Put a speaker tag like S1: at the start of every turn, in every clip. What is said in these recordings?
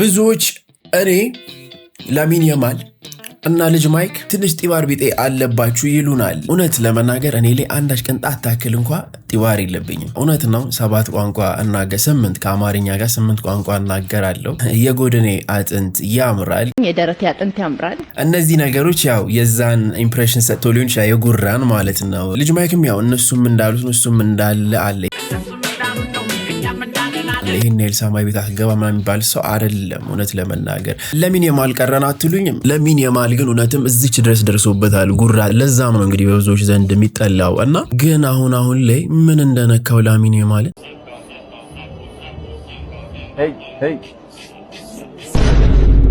S1: ብዙዎች እኔ፣ ላሚን ያማል እና ልጅ ማይክ ትንሽ ጢባር ቢጤ አለባችሁ ይሉናል። እውነት ለመናገር እኔ ላይ አንዳች ቅንጣት ታክል እንኳ ጢባር የለብኝም። እውነት ነው። ሰባት ቋንቋ እናገ ስምንት፣ ከአማርኛ ጋር ስምንት ቋንቋ እናገራለሁ። የጎድኔ አጥንት ያምራል።
S2: የደረቴ አጥንት ያምራል።
S1: እነዚህ ነገሮች ያው የዛን impression ሰጥቶ ሊሆን ይችላል፣ የጉራን ማለት ነው። ልጅ ማይክም ያው እነሱም እንዳሉት እሱም እንዳለ አለ። ይህን ያህል ሰማይ ቤት አትገባ ምናምን የሚባል ሰው አይደለም። እውነት ለመናገር ለሚን የማል ቀረን አትሉኝም? ለሚን የማል ግን እውነትም እዚች ድረስ ደርሶበታል ጉራ። ለዛም ነው እንግዲህ በብዙዎች ዘንድ የሚጠላው። እና ግን አሁን አሁን ላይ ምን እንደነካው ላሚን የማልን።
S3: Hey, hey.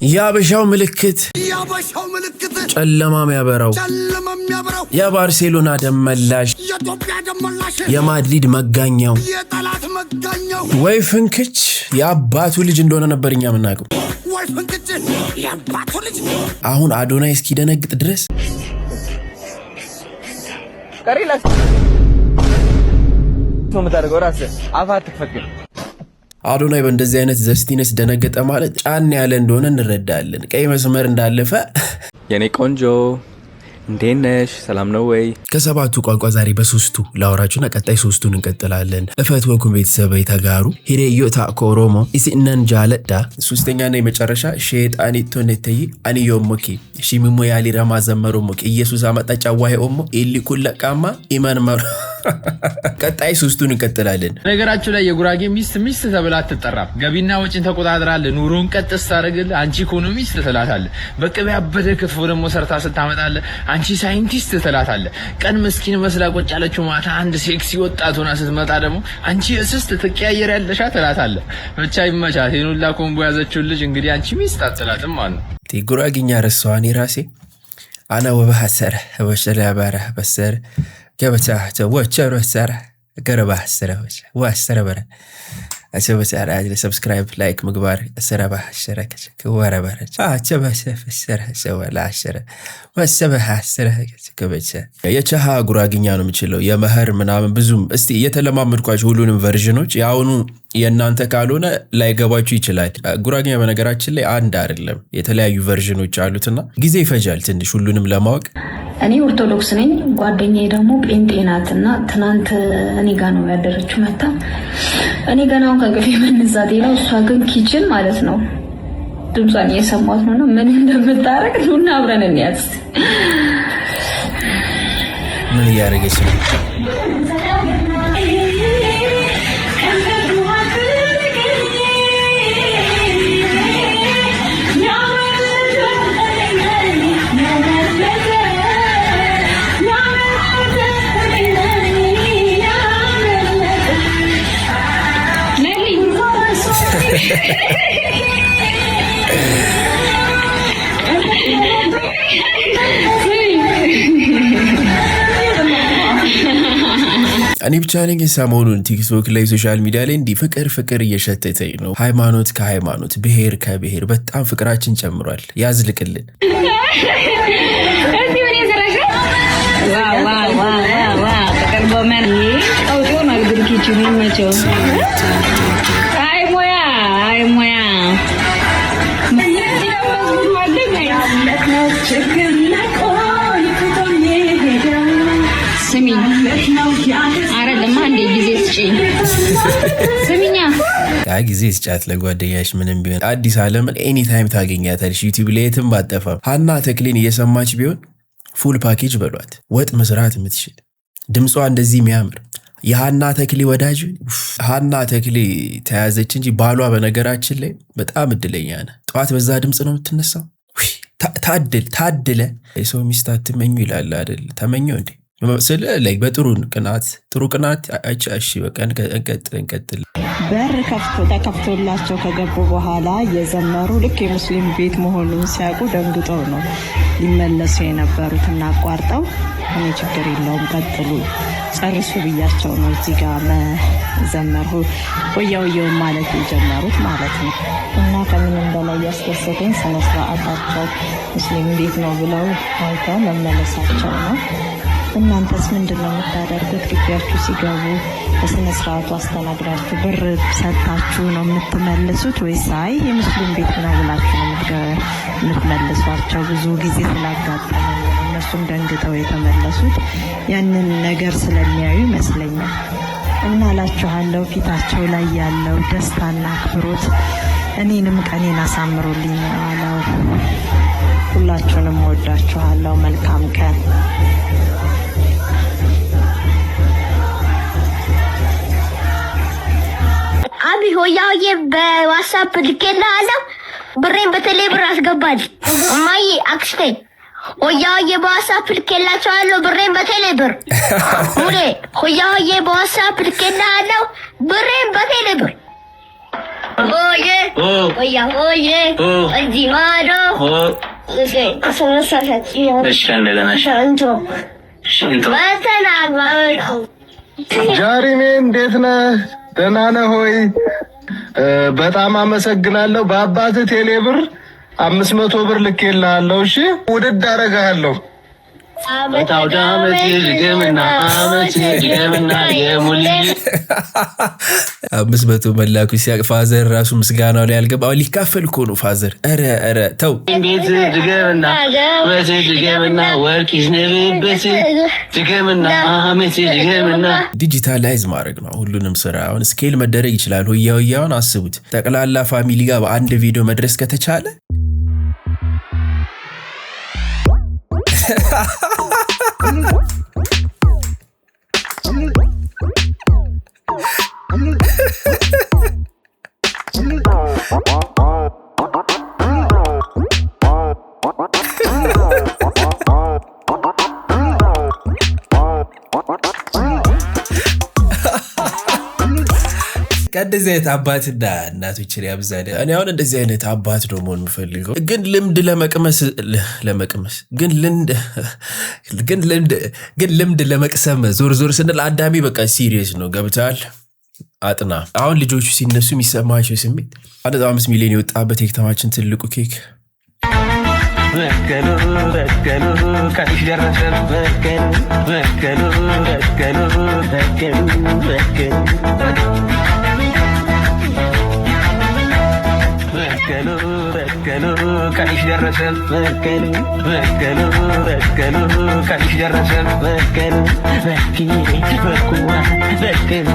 S1: የአበሻው ምልክት፣
S4: የአበሻው ምልክት፣
S1: ጨለማ የሚያበራው፣
S4: ጨለማ የሚያበራው፣
S1: የባርሴሎና ደመላሽ፣
S4: የኢትዮጵያ ደመላሽ፣
S1: የማድሪድ መጋኛው፣
S4: የጠላት መጋኛው፣
S1: ወይ ፍንክች የአባቱ ልጅ እንደሆነ ነበር እኛ የምናውቀው።
S4: ወይ ፍንክች የአባቱ ልጅ።
S1: አሁን አዶናይ እስኪደነግጥ ድረስ
S3: Relax ነው የምታደርገው። ራስህ አፍ አትክፈት ግን።
S1: አዶናይ በእንደዚህ አይነት zestiness ደነገጠ ማለት ጫን ያለ እንደሆነ እንረዳለን። ቀይ መስመር እንዳለፈ።
S5: የኔ ቆንጆ፣ እንዴት ነሽ? ሰላም ነው ወይ?
S1: ከሰባቱ ቋንቋ ዛሬ በሶስቱ ላወራችሁና ቀጣይ ሶስቱን እንቀጥላለን። እፈትወኩም ቤተሰብ ተጋሩ፣ hiriyyoota Oromoo, isinan jaalladha። ሶስተኛና የመጨረሻ ሼጣኒቶ ነተይ አንዮሞኬ ሺሚሞ ያሊረማ ዘመሮሞኬ ኢየሱስ አመጣ ጫዋሄ ኦሞ ኢሊኩለቃማ ኢመንመሩ። ቀጣይ ሶስቱን እንቀጥላለን።
S6: ነገራችሁ ላይ የጉራጌ ሚስት ሚስት ተብላ አትጠራም። ገቢና ወጪን ተቆጣጥራለህ፣ ኑሮን ቀጥ ስታደርግልህ አንቺ ኢኮኖሚስት ትላታለህ። በቅቤ ያበደ ክትፎ ደግሞ ሰርታ ስታመጣለህ አንቺ ሳይንቲስት ትላታለህ። ቀን ምስኪን መስላ ቁጭ ያለችው ማታ አንድ ሴክሲ ወጣት ሆና ስትመጣ ደግሞ አንቺ እስስት ትቀያየር ያለሻ ትላታለህ። ብቻ ይመቻት። ይሄን ሁላ combo ያዘችውን ልጅ እንግዲህ አንቺ ሚስት አትላትም ማለት ነው።
S1: ጉራጌኛ ረሳዋ እኔ ራሴ። አነ ወበሐሰረ ወሸለ ባረ በሰረ ገበታ ወቸሮ ሰረ ገረባ ሰረ ዋሰረ በረ subscribe like ምግባር ሰረባ ወረበረ የቸሃ ጉራግኛ ነው የምችለው። የመኸር ምናምን ብዙም እስቲ እየተለማመድኳቸው ሁሉንም version ኦች የአሁኑ የእናንተ ካልሆነ ላይገባችሁ ይችላል። ጉራግኛ በነገራችን ላይ አንድ አይደለም፣ የተለያዩ version ኦች አሉትና ጊዜ ይፈጃል ትንሽ ሁሉንም ለማወቅ።
S7: እኔ ኦርቶዶክስ ነኝ፣ ጓደኛዬ ደግሞ ጴንጤ ናት። እና ትናንት እኔ ጋ ነው ያደረችው መታ። እኔ ገና አሁን ከእንቅልፌ መነሳቴ ነው። እሷ ግን kitchen ማለት ነው ድምጿን እየሰማት ነው። ምን እንደምታረግ ኑና አብረን እንያዝ።
S1: ምን እያደረገች ነው? እኔ ብቻ ነኝ ሰሞኑን ቲክቶክ ላይ፣ social media ላይ እንዲህ ፍቅር ፍቅር እየሸተተኝ ነው? ሃይማኖት ከሃይማኖት፣ ብሔር ከብሔር በጣም ፍቅራችን ጨምሯል። ያዝልቅልን።
S2: ጥቅል ጎመን ቀውጢ ሆኗል። ግን kitchen ኡ ይመቸው። አይ ሙያ፣ አይ ሙያ። ስሚኝ፣ አይደለማ እንዴ? ጊዜ ስጪኝ። ስሚኛ።
S1: ያ ጊዜ ስጫት ለጓደኛሽ ምንም ቢሆን። አዲስ አለምን anytime ታገኛታለሽ። ዩቲዩብ ላይ የትም ባጠፋም ሀና ተክሌን እየሰማች ቢሆን full package በሏት። ወጥ መስራት የምትችል፣ ድምጿ እንደዚህ የሚያምር የሀና ተክሌ ወዳጅ። ሀና ተክሌ ተያዘች እንጂ ባሏ በነገራችን ላይ በጣም እድለኛ ነ። ጠዋት በዛ ድምፅ ነው የምትነሳው። ታድል ታድለ። የሰው ሚስት አትመኙ ይላል አይደል? ተመኘው እንዴ ስለ ላይ በጥሩ ቅናት፣ ጥሩ ቅናት። እሺ በቃ እንቀጥል እንቀጥል።
S8: በር ተከፍቶላቸው ከገቡ በኋላ እየዘመሩ ልክ የሙስሊም ቤት መሆኑን ሲያውቁ ደንግጠው ነው ሊመለሱ የነበሩት እና አቋርጠው እኔ ችግር የለውም ቀጥሉ ጨርሱ ብያቸው ነው እዚህ ጋር መዘመር ወያ ወየውን ማለት የጀመሩት ማለት ነው። እና ከምንም በላይ ያስደሰተኝ ስነስርዓታቸው ሙስሊም ቤት ነው ብለው አይተው መመለሳቸው ነው። እናንተስ ምንድን ነው የምታደርጉት? ግቢያችሁ ሲገቡ በስነ ስርዓቱ አስተናግዳችሁ ብር ሰጥታችሁ ነው የምትመልሱት ወይስ አይ የሙስሊም ቤት ነው ብላችሁ ነው የምትመልሷቸው? ብዙ ጊዜ ስላጋጠመኝ ነው። እነሱም ደንግጠው የተመለሱት ያንን ነገር ስለሚያዩ ይመስለኛል። እና እላችኋለሁ ፊታቸው ላይ ያለው ደስታና አክብሮት እኔንም ቀኔን አሳምሮልኝ ነው የዋለው። ሁላችሁንም እወዳችኋለሁ። መልካም ቀን።
S9: አቢ ሆያዬ በዋትስአፕ ልኬልሃለሁ። ብሬን በቴሌ ብር አስገባል። እማዬ፣ አክስቴ ሆያዬ በዋትስአፕ ልኬላቸዋለሁ። ብሬን በቴሌ ብር። ሙሌ ሆያዬ በዋትስአፕ ልኬልሃለሁ። ብሬን በቴሌ ብር። ሆዬ ሆያ ሆዬ እዚህ ማዶ።
S10: ጃሪሜ እንዴት ነህ? ደህና ነህ ሆይ? በጣም አመሰግናለሁ። በአባትህ ቴሌ ብር 500 ብር ልኬልሃለሁ። እሺ ውድድ አደርግሃለሁ።
S6: አውደ ዓመት ድገምና ዓመት ድገምና የሙል
S1: 500 መላኩ ሲያቅ father ራሱ ምስጋናው ላይ ያልገባ ሊካፈል እኮ ነው father። ኧረ ኧረ ተው።
S6: ቤት ድገምና ዓመት ድገምና ወርቅ ይዝነብበት ድገምና ዓመት ድገምና።
S1: Digitalize ማድረግ ነው ሁሉንም ስራ። አሁን scale መደረግ ይችላል። ሆያ ሆያውን አስቡት። ጠቅላላ family ጋር በአንድ ቪዲዮ መድረስ ከተቻለ። ከእንደዚህ አይነት አባትና እናቶችን ያብዛል። እኔ አሁን እንደዚህ አይነት አባት ነው መሆን የምፈልገው፣ ግን ልምድ ለመቅመስ ለመቅመስ ግን ልምድ ግን ልምድ ግን ልምድ ለመቅሰም ዞር ዞር ስንል አዳሚ በቃ serious ነው፣ ገብተሃል? አጥና። አሁን ልጆቹ ሲነሱ የሚሰማቸው ስሜት 1.5 ሚሊዮን የወጣበት የከተማችን ትልቁ ኬክ።
S6: መስቀሉ መስቀሉ ቀንሽ ደረሰ መስቀሉ መስቀሉ መስቀሉ መስቀሉ መስቀሉ መስቀሉ መስቀሉ ቀንሽ ደረሰ መስቀሉ መስቀሉ መስቀሉ ቀንሽ ደረሰ መስቀሉ መስቀሉ መስቀሉ።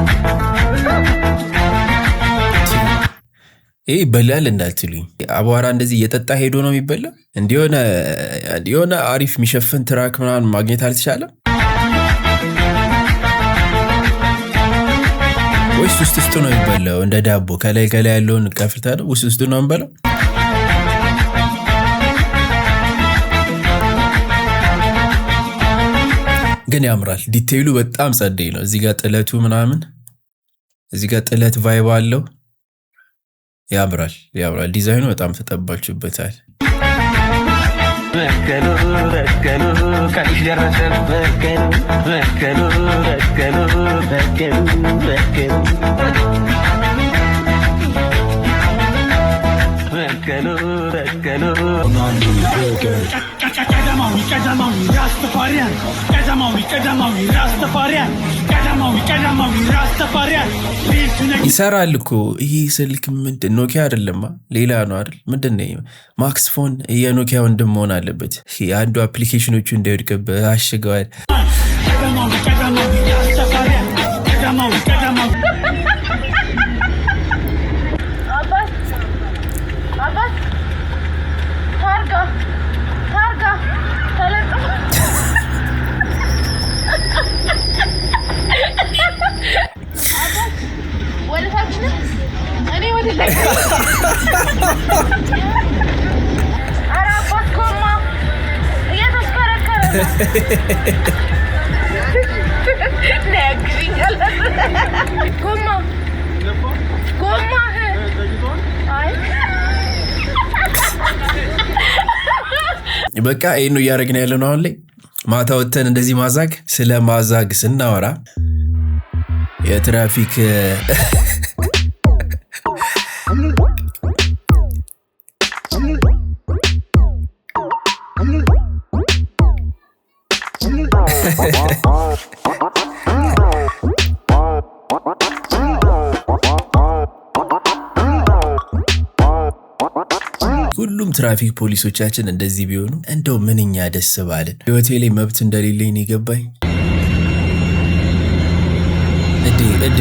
S1: ይህ ይበላል እንዳትሉኝ፣ አቧራ እንደዚህ እየጠጣ ሄዶ ነው የሚበላ። እንዲሆነ የሆነ አሪፍ የሚሸፍን truck ምናምን ማግኘት አልተቻለም ወይስ ውስጥ ውስጡ ነው የሚበላው? እንደ ዳቦ ከላይ ከላይ ያለውን ከፍታ ነው ውስጥ ውስጡ ነው የሚበላው? ግን ያምራል። Detail ኡ በጣም ጸደይ ነው። እዚህ ጋር ጥለቱ ምናምን፣ እዚህ ጋር ጥለት vibe አለው። ያምራል፣ ያምራል። ዲዛይኑ በጣም ተጠባችሁበታል።
S6: መስቀሉ መስቀሉ ቀንሽ ደረሰ መስቀሉ መስቀሉ መስቀሉ መስቀሉ መስቀሉ መስቀሉ መስቀሉ።
S4: ቀዳማዊ ቀዳማዊ ራስተፋሪያን ቀዳማዊ ቀዳማዊ ራስተፋሪያን ቀዳማዊ ቀዳማዊ ራስተፋሪያን።
S1: ይሰራል እኮ ይህ ስልክ። ምንድን ኖኪያ አይደለማ፣ ሌላ ነው አይደል? ምንድን ነው? ማክስ ፎን የኖኪያ ወንድም መሆን አለበት። የአንዱ application ኦቹ እንዳይወድቅብህ አሽገዋል።
S4: ቀዳማዊ ቀዳማዊ ራስተፋሪያን ቀዳማዊ ቀዳማዊ።
S11: አባት አባት ታርጋ ታርጋ ተለጥፎ። አባት ወደ ታች ነው፣ እኔ ወደ ላይ። ኧረ አባት ጎማ እየተሽከረከረ ነው። ያግዝኛል። ጎማ ጎማ አይ።
S1: በቃ ይህን ነው እያደረግን ያለ ነው አሁን ላይ ማታ ወጥተን እንደዚህ ማዛግ። ስለ ማዛግ ስናወራ የትራፊክ ሁሉም ትራፊክ ፖሊሶቻችን እንደዚህ ቢሆኑ እንደው ምንኛ ደስ ባለን። ህይወቴ ላይ መብት እንደሌለኝ ነው የገባኝ። እዴ እዴ፣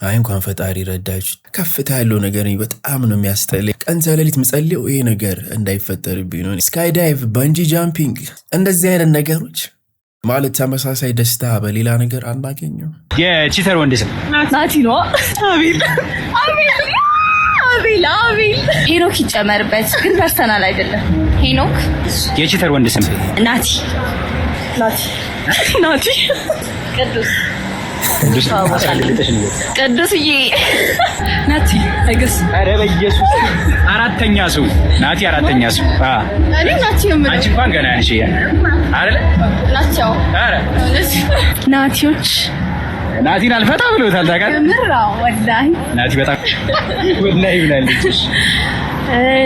S1: አይ እንኳን ፈጣሪ ረዳችሁ። ከፍታ ያለው ነገር በጣም ነው የሚያስጠላኝ። ቀን ተሌሊት ምጸልየው ይሄ ነገር እንዳይፈጠርብኝ ነው። Skydive፣ bungee jumping፣ እንደዚህ አይነት ነገሮች ማለት ተመሳሳይ ደስታ በሌላ ነገር አናገኘው።
S6: የ cheater ወንድ ስም?
S11: ናቲ ነው። አቤል፣ አቤል፣ አቤል፣ አቤል። ሄኖክ ይጨመርበት፣ ግን personal አይደለም። ሄኖክ።
S6: የ cheater ወንድ ስም?
S11: ናቲ፣ ናቲ፣ ናቲ። ቅዱስ፣ ቅዱስዬ፣ ናቲ I guess።
S6: ኧረ በኢየሱስ፣ አራተኛ ሰው ናቲ፣ አራተኛ ሰው።
S11: እኔ ናቲ ነው የምለው።
S6: አንቺ እንኳን ገና ነሽ አይደለ?
S11: ናቸው።
S6: ኧረ
S11: ናቲዎች።
S6: ናቲን አልፈታ ብሎታል ታውቃለህ።
S11: ምር ወላሂ።
S6: ናቲ በጣም ወላሂ ብላለች።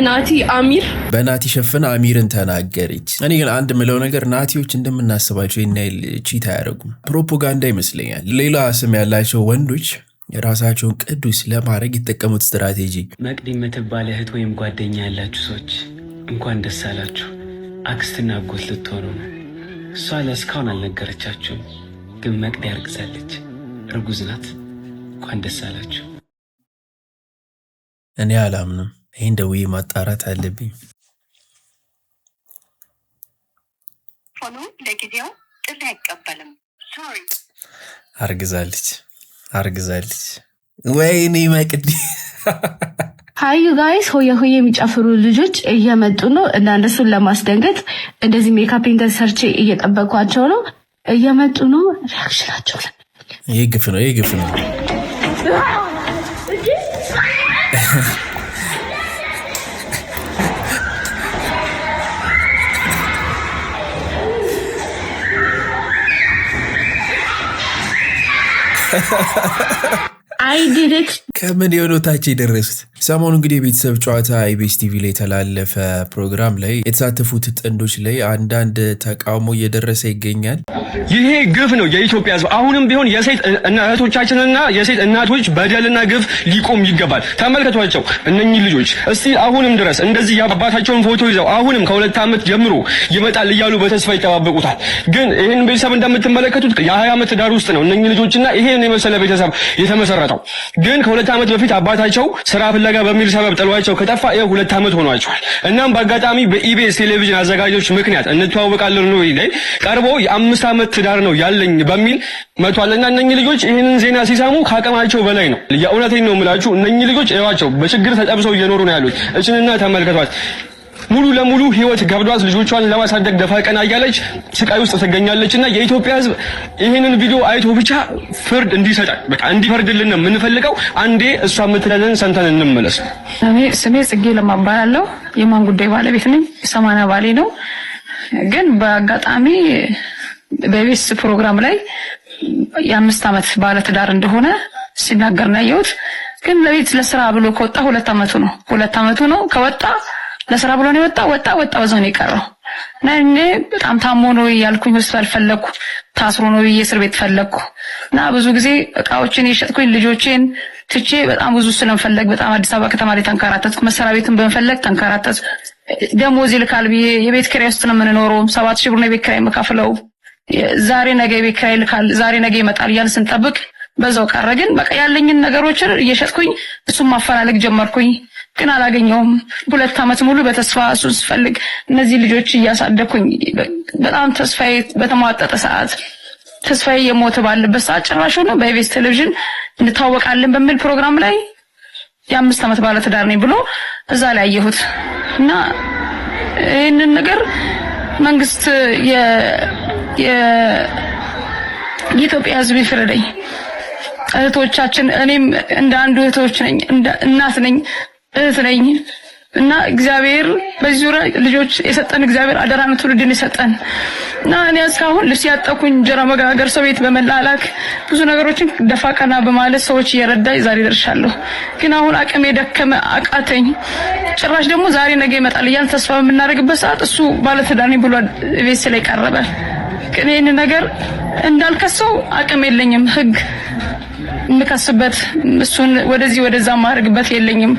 S11: ናቲ፣ አሚር።
S1: በናቲ ሸፍና አሚርን ተናገረች። እኔ ግን አንድ ምለው ነገር ናቲዎች እንደምናስባቸው ይህን ያህል cheat አያደርጉም። ፕሮፓጋንዳ ይመስለኛል። ሌላ ስም ያላቸው ወንዶች የራሳቸውን ቅዱስ ለማድረግ የተጠቀሙት ስትራቴጂ።
S5: መቅዲ የምትባል እህት ወይም ጓደኛ ያላችሁ ሰዎች እንኳን ደስ አላችሁ። አክስትና አጎት ልትሆኑ ነው። እሷ ለእስካሁን አልነገረቻችሁም፣ ግን መቅዲ አርግዛለች። እርጉዝ ናት። እንኳን ደስ አላችሁ።
S1: እኔ አላምንም። ይህን ደውዬ ማጣራት አለብኝ።
S12: ፎኑ ለጊዜው ጥሪ አይቀበልም። Sorry።
S1: አርግዛለች፣ አርግዛለች። ወይኔ መቅዲ።
S7: Hi you guys፣ ሆያ ሆዬ የሚጨፍሩ ልጆች እየመጡ ነው እና እነሱን ለማስደንገጥ እንደዚህ ሜካፔን ሰርቼ እየጠበኳቸው ነው። እየመጡ ነው። Reaction ኣቸው
S1: ይህ ግፍ ነው። ይህ ግፍ ነው።
S7: I did it.
S1: ከምን የሆነ ታች የደረሱት። ሰሞኑ እንግዲህ የቤተሰብ ጨዋታ ኢቢኤስ ቲቪ ላይ የተላለፈ ፕሮግራም ላይ የተሳተፉት ጥንዶች ላይ አንዳንድ ተቃውሞ እየደረሰ ይገኛል።
S13: ይሄ ግፍ ነው። የኢትዮጵያ ሕዝብ አሁንም ቢሆን የሴት እህቶቻችንና የሴት እናቶች በደልና ግፍ ሊቆም ይገባል። ተመልከቷቸው እነኚህ ልጆች እስቲ አሁንም ድረስ እንደዚህ የአባታቸውን ፎቶ ይዘው አሁንም ከ2 ዓመት ጀምሮ ይመጣል እያሉ በተስፋ ይጠባበቁታል። ግን ይህን ቤተሰብ እንደምትመለከቱት የ20 ዓመት ትዳር ውስጥ ነው እነኚህ ልጆችና ይሄን የመሰለ ቤተሰብ የተመሰረተው። ግን ከ2 ዓመት በፊት አባታቸው ስራ ፍለጋ በሚል ሰበብ ጥሏቸው ከጠፋ ይኸው 2 ዓመት ሆኗቸዋል። እናም በአጋጣሚ በኢቢኤስ ቴሌቪዥን አዘጋጆች ምክንያት እንተዋወቃለን ነው ላይ ቀርቦ የ5 ዓመት ትዳር ነው ያለኝ በሚል መጥቷልና እነኚህ ልጆች ይህንን ዜና ሲሰሙ ከአቅማቸው በላይ ነው። የእውነቴን ነው የምላችሁ። እነኚህ ልጆች እዩዋቸው፣ በችግር ተጠብሰው እየኖሩ ነው ያሉት። እችንና ተመልከቷት። ሙሉ ለሙሉ ህይወት ከብዷት ልጆቿን ለማሳደግ ደፋ ቀና እያለች ስቃይ ውስጥ ትገኛለች። እና የኢትዮጵያ ሕዝብ ይህንን ቪዲዮ አይቶ ብቻ ፍርድ እንዲሰጣል በቃ እንዲፈርድልን ነው የምንፈልገው። አንዴ እሷ የምትለንን ሰምተን እንመለስ።
S14: ስሜ ጽጌ ለማ እባላለሁ። የማን ጉዳይ ባለቤት ነኝ። 80 ባሌ ነው። ግን በአጋጣሚ በኢቢኤስ ፕሮግራም ላይ የ5 ዓመት ባለትዳር እንደሆነ ሲናገር ነው ያየሁት። ግን ለቤት ለስራ ብሎ ከወጣ 2 ዓመቱ ነው። 2 ዓመቱ ነው ከወጣ። ለስራ ብሎ ነው የወጣ። ወጣ ወጣ፣ በዛው ነው የቀረው። እና እኔ በጣም ታሞ ነው እያልኩኝ ሆስፒታል ፈለግኩ፣ ታስሮ ነው ብዬ እስር ቤት ፈለግኩ። እና ብዙ ጊዜ እቃዎችን የሸጥኩኝ ልጆቼን ትቼ በጣም ብዙ ስለምፈለግ በጣም አዲስ አበባ ከተማ ላይ ተንከራተትኩ። መስሪያ ቤትን በመፈለግ ተንከራተትኩ። ደሞዝ ይልካል ብዬ የቤት ኪራይ ውስጥ ነው የምንኖረው። 7,000 ብር ነው የቤት ኪራይ የምከፍለው። ዛሬ ነገ የቤት ኪራይ ይልካል፣ ዛሬ ነገ ይመጣል እያልን ስንጠብቅ በዛው ቀረ። ግን በቃ ያለኝን ነገሮችን እየሸጥኩኝ እሱን ማፈላለግ ጀመርኩኝ። ግን አላገኘውም። 2 ዓመት ሙሉ በተስፋ እሱን ስፈልግ እነዚህ ልጆች እያሳደግኩኝ በጣም ተስፋዬ በተሟጠጠ ሰዓት፣ ተስፋዬ እየሞተ ባለበት ሰዓት ጭራሽ ሆኖ በኢቢኤስ ቴሌቪዥን እንታወቃለን በሚል ፕሮግራም ላይ የ5 ዓመት ባለትዳር ነኝ ብሎ እዛ ላይ አየሁት። እና ይህንን ነገር መንግስት፣ የኢትዮጵያ ሕዝብ ይፍረደኝ። እህቶቻችን፣ እኔም እንደ አንዱ እህቶች ነኝ፣ እናት ነኝ፣ እህት ነኝ። እና እግዚአብሔር በዚህ ዙሪያ ልጆች የሰጠን እግዚአብሔር አደራ ነው ትውልድን የሰጠን። እና እኔ እስካሁን ልብስ ያጠብኩኝ፣ እንጀራ መጋገር፣ ሰው ቤት በመላላክ ብዙ ነገሮችን ደፋ ቀና በማለት ሰዎች እየረዳኝ ዛሬ ደርሻለሁ። ግን አሁን አቅሜ ደከመ፣ አቃተኝ። ጭራሽ ደግሞ ዛሬ ነገ ይመጣል እያልን ተስፋ በምናደርግበት ሰዓት እሱ ባለትዳር ነኝ ብሎ ቤት ላይ ቀረበ። ግን ይህን ነገር እንዳልከሰው አቅም የለኝም። ህግ የምከስበት እሱን ወደዚህ ወደዛ ማድረግበት የለኝም።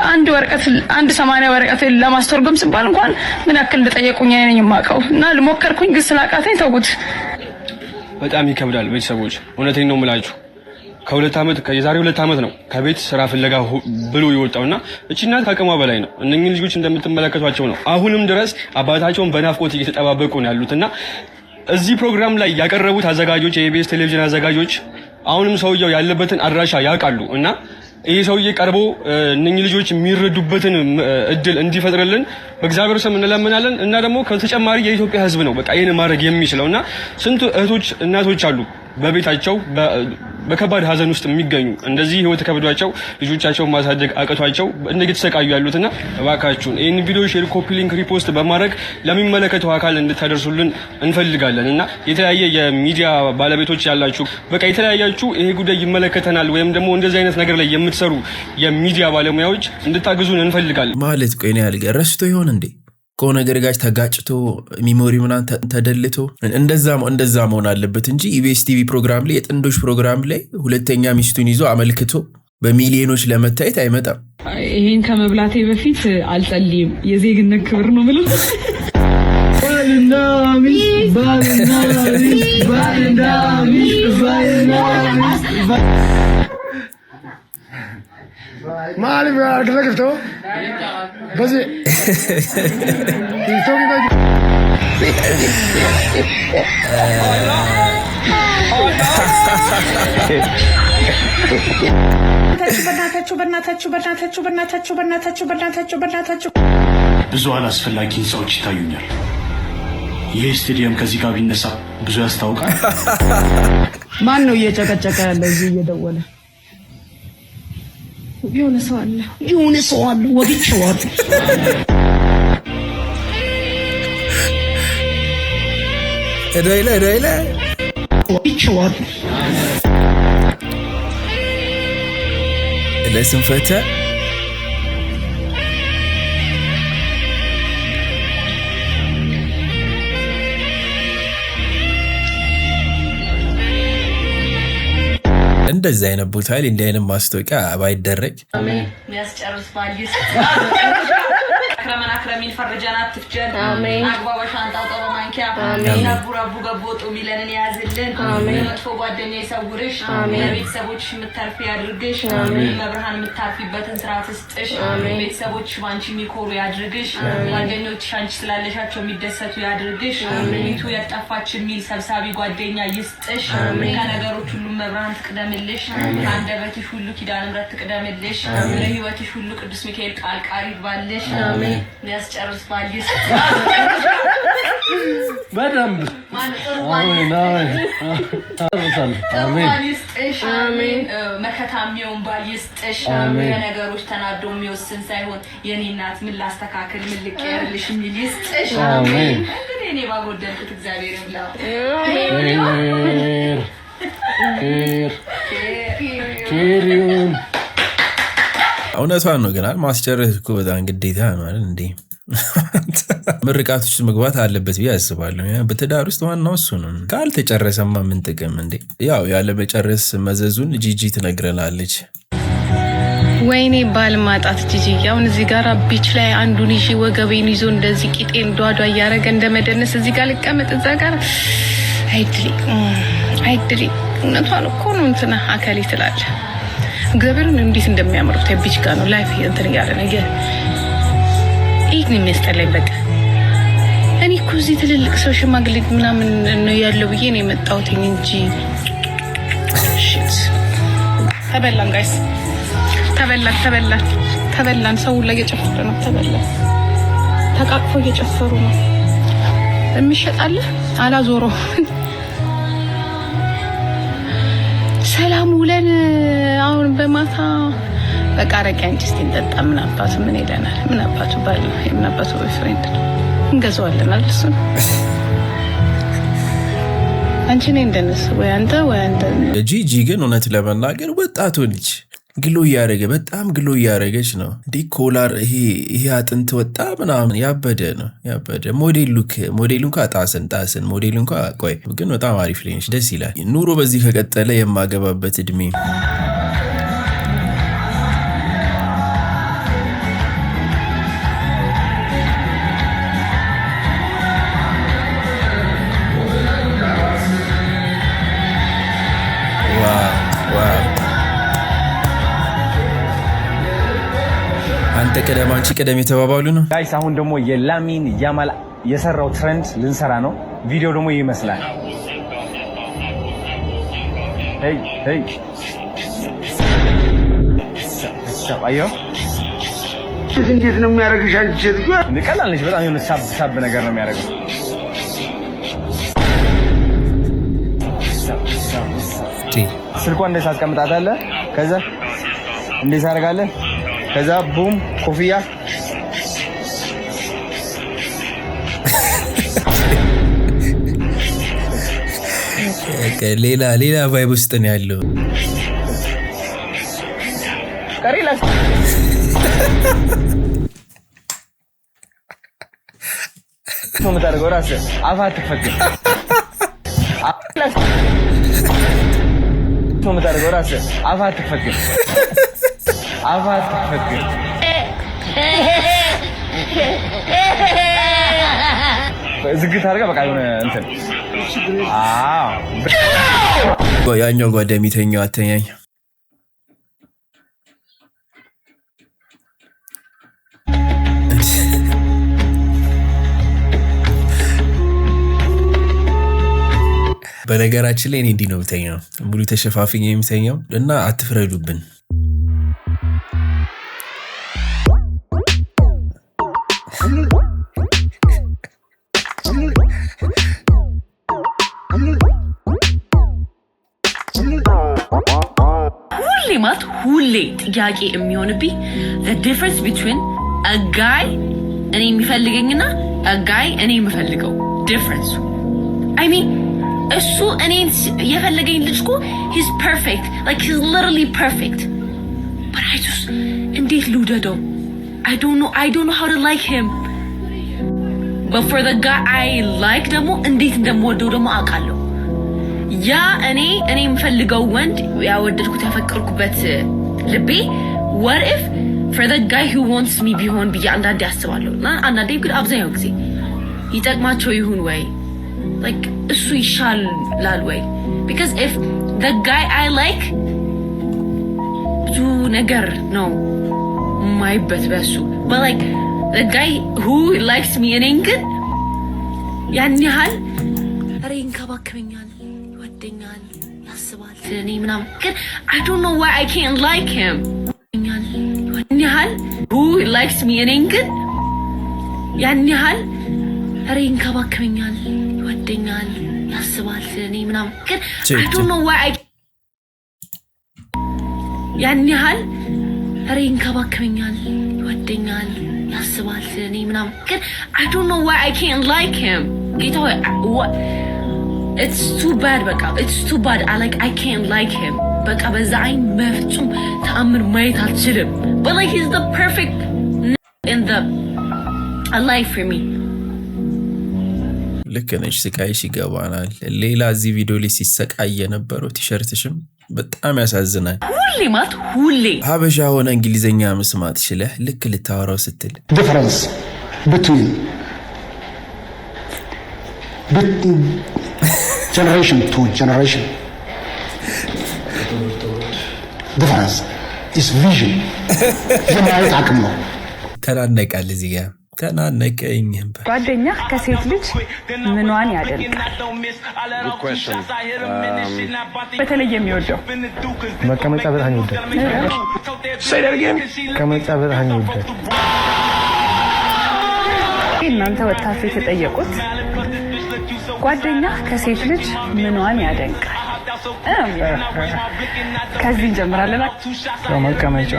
S14: አንድ ወረቀት፣ አንድ 80 ወረቀት ለማስተርጎም ሲባል እንኳን ምን ያክል እንደጠየቁኝ እኔ ነኝ የማውቀው። እና ልሞከርኩኝ፣ ግን ስላቃተኝ ተውኩት።
S13: በጣም ይከብዳል። ቤተሰቦች፣ እውነቴን ነው የምላችሁ። ከ2 ዓመት፣ የዛሬ 2 ዓመት ነው ከቤት ስራ ፍለጋ ብሎ የወጣውና እቺ እናት ከአቅሟ በላይ ነው። እነኚህ ልጆች እንደምትመለከቷቸው ነው። አሁንም ድረስ አባታቸውን በናፍቆት እየተጠባበቁ ነው ያሉትና እዚህ ፕሮግራም ላይ ያቀረቡት አዘጋጆች፣ የኢቢኤስ ቴሌቪዥን አዘጋጆች አሁንም ሰውየው ያለበትን አድራሻ ያውቃሉ እና ይህ ሰውዬ ቀርቦ እነኚህ ልጆች የሚረዱበትን እድል እንዲፈጥርልን በእግዚአብሔር ስም እንለምናለን። እና ደግሞ ከተጨማሪ የኢትዮጵያ ሕዝብ ነው በቃ ይህን ማድረግ የሚችለው። እና ስንት እህቶች እናቶች አሉ በቤታቸው በከባድ ሀዘን ውስጥ የሚገኙ፣ እንደዚህ ህይወት ከብዷቸው ልጆቻቸውን ማሳደግ አቅቷቸው እየተሰቃዩ ያሉትና እባካችሁን ይህን ቪዲዮ share፣ copy link፣ repost በማድረግ ለሚመለከተው አካል እንድታደርሱልን እንፈልጋለን። እና የተለያየ የሚዲያ ባለቤቶች ያላችሁ፣ በቃ የተለያያችሁ ይሄ ጉዳይ ይመለከተናል ወይም ደግሞ እንደዚህ አይነት ነገር ላይ የምትሰሩ የሚዲያ ባለሙያዎች እንድታግዙን እንፈልጋለን።
S1: ማለት ቆይ እኔ ያልገ ረስቶ ይሆን እንዴ? ከሆነ ነገር ጋር ተጋጭቶ memory ምናምን ተደልቶ እንደዛ መሆን አለበት እንጂ ኢቢኤስ ቲቪ ፕሮግራም ላይ፣ የጥንዶች ፕሮግራም ላይ ሁለተኛ ሚስቱን ይዞ አመልክቶ በሚሊዮኖች ለመታየት አይመጣም።
S2: ይሄን ከመብላቴ በፊት አልጸልይም። የዜግነት ክብር ነው ብለው።
S4: ባልና ሚስት፣ ባልና ሚስት፣ ባልና ሚስት፣ ባልና ሚስት። Maaliif harkisa giftoo? በዚህ ቲክቶክ
S8: በእናታችሁ፣ በእናታችሁ፣ በእናታችሁ፣ በእናታችሁ፣ በእናታችሁ፣ በእናታችሁ፣ በእናታችሁ።
S4: ብዙ አላስፈላጊ ህንፃዎች ይታዩኛል። ይህ ስቴዲየም ከዚህ ጋር ቢነሳ ብዙ ያስታውቃል።
S8: ማን ነው እየጨቀጨቀ ያለ እዚህ እየደወለ? የሆነ ሰው አለ፣ የሆነ ሰው አለ፣ ወግቼዋለሁ።
S1: ዳይላ ዳይላ።
S8: ወግቼዋለሁ።
S1: ለስንፈተ እንደዚህ አይነት ቦታ ላይ እንዲህ አይነት ማስታወቂያ ባይደረግ።
S11: የሚያስጨርስ ባል ይስጥ። አክረመን አክረሚን ፈርጀን አትፍጀን። አግባ በሻንጣ አውጣ በማንኪያ። ረቡ ረቡ ገቦ ወጡ የሚለንን የያዝልን። መጥፎ ጓደኛ ይሰውርሽ። ለቤተሰቦችሽ የምታርፊ ያድርግሽ። መብርሃን የምታርፊበትን ስራ ትስጥሽ። ቤተሰቦችሽ በአንቺ የሚኮሩ ያድርግሽ። ጓደኞችሽ አንቺ ስላለሻቸው የሚደሰቱ ያድርግሽ። ሚቱ የጠፋች የሚል ሰብሳቢ ጓደኛ ይስጥሽ። ከነገሮች ሁሉ መብርሃን ትቅደምልሽ። ከአንደበትሽ ሁሉ ኪዳነ ምሕረት ትቅደምልሽ። ለህይወትሽ ሁሉ ቅዱስ ሚካኤል ጣልቃ ይግባልሽ። የሚያስጨርስ ባል ይስጥ።
S10: በደንብ።
S11: ጥሩ ባል ይስጥሽ። መከታ የሚሆን ባል ይስጥሽ። ለነገሮች ተናዶ የሚወስን ሳይሆን የኔ እናት ምን ላስተካክል፣ ምን ልቀየርልሽ የሚል ይስጥሽ። እንግዲህ እኔ ባጎደልኩት እግዚአብሔር ይሙላው።
S10: ኬር ኬር ኬር።
S1: እውነቷን ነው ግን ማስጨረስ እኮ በጣም ግዴታ ነው አይደል እንዴ? ምርቃት ውስጥ መግባት አለበት ብዬ አስባለሁ። በትዳር ውስጥ ዋናው እሱ ነው። ካልተጨረሰማ ምን ጥቅም እንዴ? ያው ያለመጨረስ መዘዙን ጂጂ ትነግረናለች።
S15: ወይኔ ባል ማጣት ጂጂ። አሁን እዚህ ጋር beach ላይ አንዱን ይዤ ወገቤን ይዞ እንደዚህ ቂጤን ዷዷ እያደረገ እንደመደነስ እዚህ ጋር ልቀመጥ እዛ ጋር አይድሌ አይድሌ። እውነቷን እኮ ነው፣ እንትና አከሌ ትላለህ። እግዚአብሔርን እንዴት እንደሚያምሩት beach ጋር ነው life እንትን እያለ ነው። ይህ ነው የሚያስጠላኝ። በቃ እኔ እኮ እዚህ ትልልቅ ሰው ሽማግሌ ምናምን ነው ያለው ብዬ ነው የመጣሁት እንጂ shit፣ ተበላን guys፣ ተበላን፣ ተበላን፣ ተበላን። ሰው ላይ እየጨፈረ ነው። ተበላን። ተቃቅፎ እየጨፈሩ ነው። የሚሸጣለ አላዞሮ። ሰላም ውለን አሁን በማታ በቃ አረቄ አንቺ እስቲ እንጠጣ። ምን አባቱ ምን ይለናል? ምን አባቱ ባል ነው? የምን አባቱ boyfriend ነው? እንገዛዋለን አይደል? እሱን አንቺ እኔ እንደነሱ ወይ አንተ ወይ አንተ።
S1: ጂጂ ግን እውነት ለመናገር ወጣቱ ልጅ glow እያደረገ፣ በጣም glow እያደረገች ነው። እንዲህ collar ይሄ አጥንት ወጣ ምናምን ያበደ ነው ያበደ ሞዴል look። ሞዴሉ እንኳ ጣስን ጣስን ሞዴሉ እንኳ ቆይ ግን በጣም አሪፍ ላይ ነች፣ ደስ ይላል። ኑሮ በዚህ ከቀጠለ የማገባበት እድሜ። Wow! አንተ ቀደም አንቺ ቀደም የተባባሉ ነው።
S3: Guys፣ አሁን ደግሞ የላሚን ያማል የሰራው trend ልንሰራ ነው። ቪዲዮ ደግሞ ይመስላል። Hey hey፣ አየሁ።
S16: እንዴት ነው የሚያደርግሽ? አንቺ ሴትዮ።
S3: እንደ ቀላል ነች። በጣም የሆነ ሳብ ሳብ ነገር ነው የሚያደርገው። ስልኳ እንዴት ታስቀምጣታለህ? ከዛ እንዴት ታደርጋለህ? ከዛ boom፣ ኮፍያ።
S1: ሌላ ሌላ vibe ውስጥ ነው ያለው።
S3: Relax ነው የምታደርገው። ራስህ አፍ አትክፈት ግን። Relax ነው የምታደርገው። ራስህ አፍ አትክፈት ግን። አፍ አትክፈት ግን። ዝግት አድርገህ በቃ የሆነ እንትን፣ አዎ።
S1: ያኛው ጓዳ የሚተኛው አተኛኝ። በነገራችን ላይ እኔ እንዲህ ነው የምተኛው፣ ሙሉ ተሸፋፍኝ የምተኛው እና አትፍረዱብን።
S17: ሁሌ ማለት ሁሌ ጥያቄ የሚሆንብኝ the difference between a guy እኔ የሚፈልገኝና a guy እኔ የምፈልገው difference። I mean እሱ እኔን የፈለገኝ ልጅ እኮ he's perfect, like he's literally perfect, but I just እንዴት ልውደደው? I don't know, I don't know how to like him, but for the guy I like ደግሞ እንዴት እንደምወደው ደግሞ አውቃለሁ። ያ እኔ የምፈልገው ወንድ ያወደድኩት ያፈቀርኩበት ልቤ what if for the guy who wants me ቢሆን ብዬ አንዳንዴ አስባለሁ። እና አንዳንዴ ግን አብዛኛው ጊዜ ይጠቅማቸው ይሁን ወይ፣ like እሱ ይሻላል ወይ? Because if the guy I like ብዙ ነገር ነው የማይበት በሱ፣ but like the guy who likes me እኔን ግን ያን ያህል ኧረ ይንከባከበኛል፣ ይወደኛል፣ ያስባል ስለኔ ምናምን፣ ግን I don't know why I can't like him። ያን ያህል who likes me እኔን ግን ያን ያህል ኧረ ይንከባከበኛል፣ ይወደኛል፣ ያስባል ስለኔ ምናምን፣ ግን I don't know why I ያን ያህል ኧረ ይንከባከበኛል፣ ይወደኛል፣ ያስባል ስለኔ ምናምን፣ ግን I don't know why I can't like him። ጌታ ሆይ፣ it's too bad። በቃ it's too bad። I like I can't like him። በቃ በዛ አይን በፍጹም ተአምር ማየት አልችልም። But like he's the perfect in the life for me።
S1: ልክ ነሽ፣ ስቃይሽ ይገባናል። ሌላ እዚህ ቪዲዮ ላይ ሲሰቃይ የነበረው ቲሸርትሽም በጣም ያሳዝናል።
S17: ሁሌ ማለት ሁሌ።
S1: ሀበሻ ሆነ እንግሊዝኛ መስማት ችለህ ልክ ልታወራው ስትል
S16: Difference between generation to generation, difference is vision፣ የማየት አቅም ነው።
S1: ተናነቃል። እዚህ ጋር ተናነቀኝ።
S18: ጓደኛ ከሴት ልጅ ምኗን ያደንቃል? በተለይ የሚወደው?
S19: መቀመጫ በጣም ይወዳል። መቀመጫ በጣም ይወዳል።
S18: እናንተ ወጥታችሁ የተጠየቁት ጓደኛ ከሴት ልጅ ምኗን ያደንቃል? ነው የሚለው። ከዚህ እንጀምራለን።
S19: ያው መቀመጫ።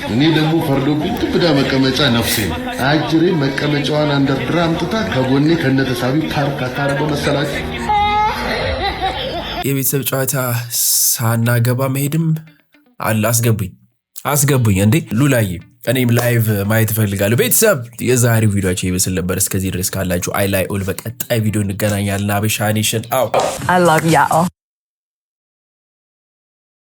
S20: እኔ ደግሞ ፈርዶብኝ ግብዳ መቀመጫ ነፍሴ ነው። አጅሬ መቀመጫዋን አንደርድራ አምጥታ ከጎኔ ከነተሳቢ ፓርክ አታረገው መሰላችሁ።
S1: የቤተሰብ ጨዋታ ሳናገባ መሄድም አለ። አስገቡኝ አስገቡኝ እንዴ ሉላዬ፣ እኔም live ማየት እፈልጋለሁ። ቤተሰብ፣ የዛሬው ቪዲዮአችን ይመስል ነበር። እስከዚህ ድረስ ካላችሁ I love you all። በቀጣይ ቪዲዮ እንገናኛለን። አበሻ ኔሽን አው
S18: I love y'all.